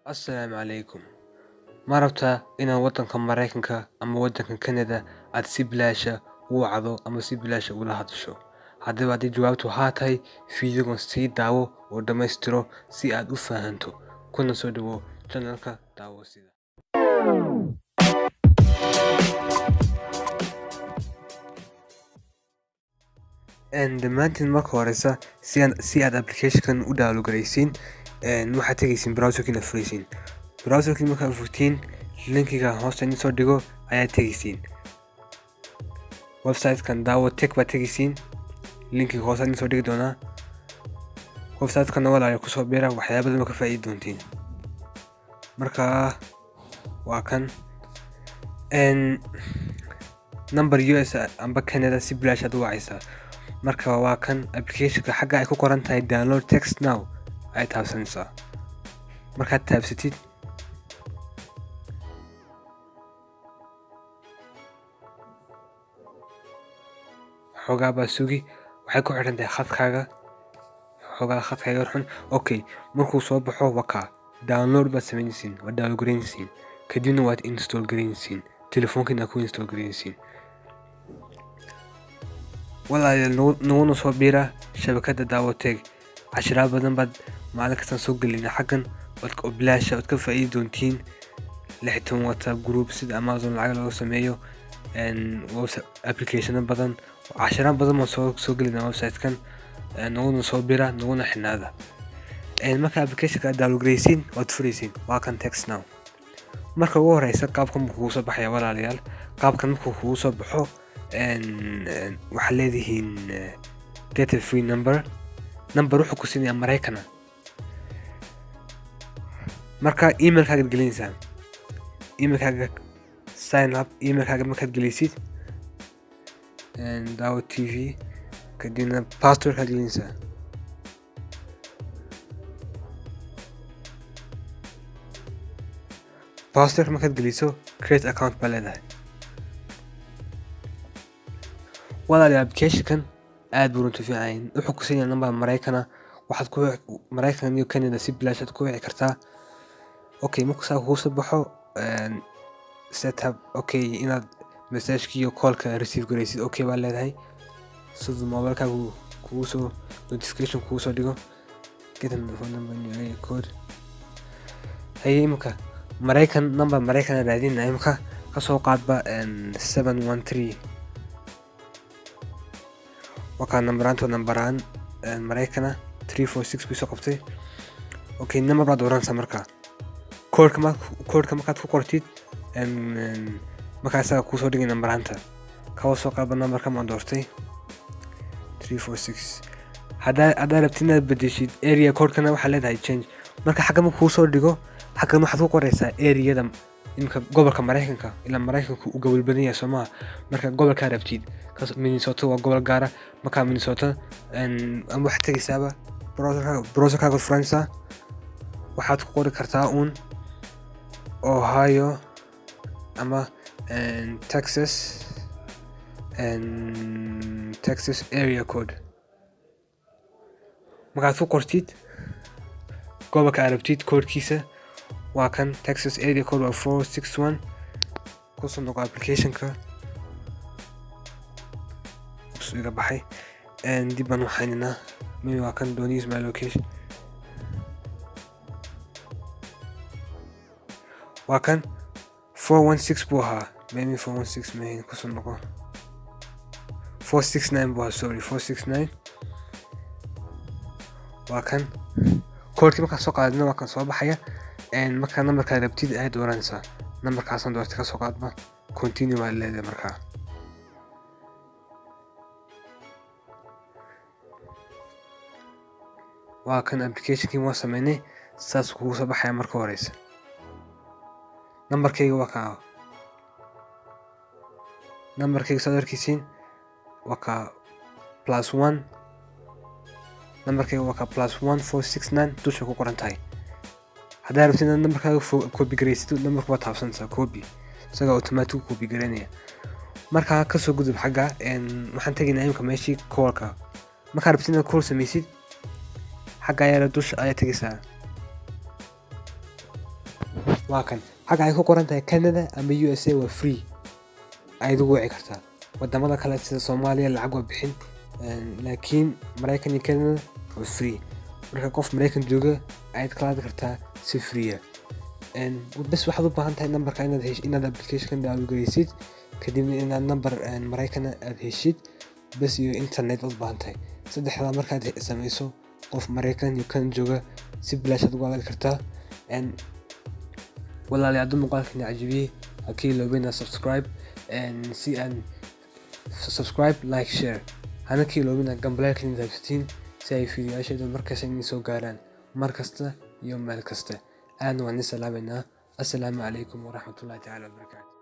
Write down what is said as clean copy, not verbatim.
Assalaamu calaykum. Ma rabtaa inaad waddanka Maraykanka ama waddanka Canada aad si bilaash ah u wacdo ama si bilaash ah ula hadasho? Haddaba haddii jawaabtu haa tahay, fiidiyogan sii daawo oo dhammaystiro si aad u fahanto. Kuna soo dhawow channelka Daawo Sida. Dhammaantiin marka horeysa si aad application u download garaysiin, waxaad tegaysiin browserkiina furaysiin. Browserkii markaad furtiin, linkiga hoosta idin soo dhigo ayaad tegaysiin. Website-kan Daawo Tech baad tegaysiin, linkiga hoosta idin soo dhigi doonaa. Website-kana walaalayaal kusoo biira, waxyaabo badan ka faa'iidi doontiin. Marka waa kan number US amba Canada si bilaash aad u wacaysaa. Marka waa kan applicationka, xagga ay ku qoran tahay "download text now" ay taabsanaysaa. Markaad taabsatid, xoogaa baa sugi, waxay ku xidhan tahay khadkaaga. Xoogaa khadkaaga xun. Okay, markuu soo baxo, wakaa download baad samaynaysiin, waad download garaynaysiin, kadibna waad install garaynaysiin, telefoonkiina ku install garaynaysiin. Walaalayaal, naguna soo biira shabakadda Daawo Tech. Cashiraad badan baad maalin kastaan soo gelina xaggan oo bilaash ah, ood ka faa'iidi doontiin. 16 WhatsApp group, sida Amazon lacag looga sameeyo, website applicationo badan, cashiro badan baan soo gelinaa website-kan. Naguna soo bira, naguna xinaada. Marka applicationka aad download garaysiin, waad furaysiin. Waa kan text now. Marka ugu horeysa qaabkan buu kugu soo baxaya, walaalayaal. Qaabkan markuu kugu soo baxo, waxaad leedihiin "get a free number". Number wuxuu ku siinayaa Maraykana. Marka emailkaagaad gelinaysaa, emailkaaga sign up. Emailkaaga markaad gelisid, Daawo TV, kadibna passwordkaad gelinaysaa. Password markaad geliso, "create account" baa leedahay. Walaalayaal, applicationkan aad buu runtii u fiican yahay. Wuxuu ku siinayaa number Maraykana. Waxaad ku Maraykan iyo Canada si bilaash aad ku wici kartaa. Okay, markuu saa kugu soo baxo, setup, okay, inaad message iyo callka receive garaysid, okay baa leedahay, siduu mobilekaagu kugu soo notification kugu soo dhigo. Get a phone number in your area code. Haye, imika Maraykan, number Maraykan raadinaa. Imika kasoo qaadba 713. Wakaa nambaraanto, nambaraan Maraykana 346 buu soo qabtay. Okay, number baad dooranaysaa. Markaa koodhka markaad ku qortid, markaa isaga kuusoo dhigay nambaraanta. Kawa soo qaadba numberka maan doortay, 346. Haddaa rabtid inaad bedeshid area codekana, waxaa leedahay change. Marka xagga marka kuu soo dhigo, xaggan waxaad ku qoraysaa areada. Imika gobolka Maraykanka, ilaa Maraykanku uu gobol badan yahay, soo maha? Marka gobolkaa rabtid, Minnesota waa gobol gaara. Markaa Minnesota ama waxaad tegaysaaba browserkaaga furanaysaa, waxaad ku qori kartaa uun Ohio ama Texas area code. Markaad ku qortid gobolka aad rabtid koodhkiisa, waa kan Texas area code, waa 461. Kusoo noqo applicationka. Iga baxay, dib baan u xayninaa. Maybe waa kan, "don't use my location". Waa kan, 416 buu ahaa. Maybe 416 mahayn, kusoo noqo. 469 buu ahaa, sorry, 469. Waa kan koodhkii. Markaan soo qaadina, waa kan soo baxaya. Markaa numberkaa rabtid ayaad dooranaysaa. Numberkaasaan doortay, kasoo qaadba. Continue baa leedahay. Markaa waa kan applicationkii waa sameynay, saas kugu soo baxaya. Marka horeysa numberkayga waa kaa. Numberkayga saad arkeysiin waa kaa +1. Numberkayga waa kaa +1469 dusha ku qoran tahay. Haddaa rabtid inaad numberkaaga copy garaysid, numberka waa taabsanaysaa copy, isagaa automatic copy garaynaya. Markaa kasoo gudub xagga. Waxaan tegaynaa imika meeshii callka. Markaa rabtid inaad call sameysid, xagga ayaa dusha ayaa tegaysaa. Waa kan xagga ay ku qoran tahay Canada ama USA, waa free ayaad ugu wici kartaa. Wadamada kale sida Soomaaliya lacag waa bixin, laakiin Maraykan iyo Canada waa free. Marka qof Maraykan jooga ayaad kala hadli kartaa si free ah. Bes waxaad u baahan tahay numberka inaad hesh, inaad application download gareysid, kadibna inaad number Maraykan aad heshid bes, iyo internet aad u baahan tahay. Saddexdaa markaad sameyso, qof Maraykan iyo Canada jooga si bilaash aad ugu hadli kartaa. Walaalayaal, hadduu muuqaalkan cajabiyey, ha ka iloobina subscribe, si aan subscribe, like, share, hana ka iloobina gambaleelka inaad taabsatiin si ay fiidiyoyaasheeda markasta idin soo gaaraan, mar kasta iyo meel kasta. Aadna waan idin salaameynaa. Assalaamu calaykum waraxmatullahi tacaala wabarakaatu.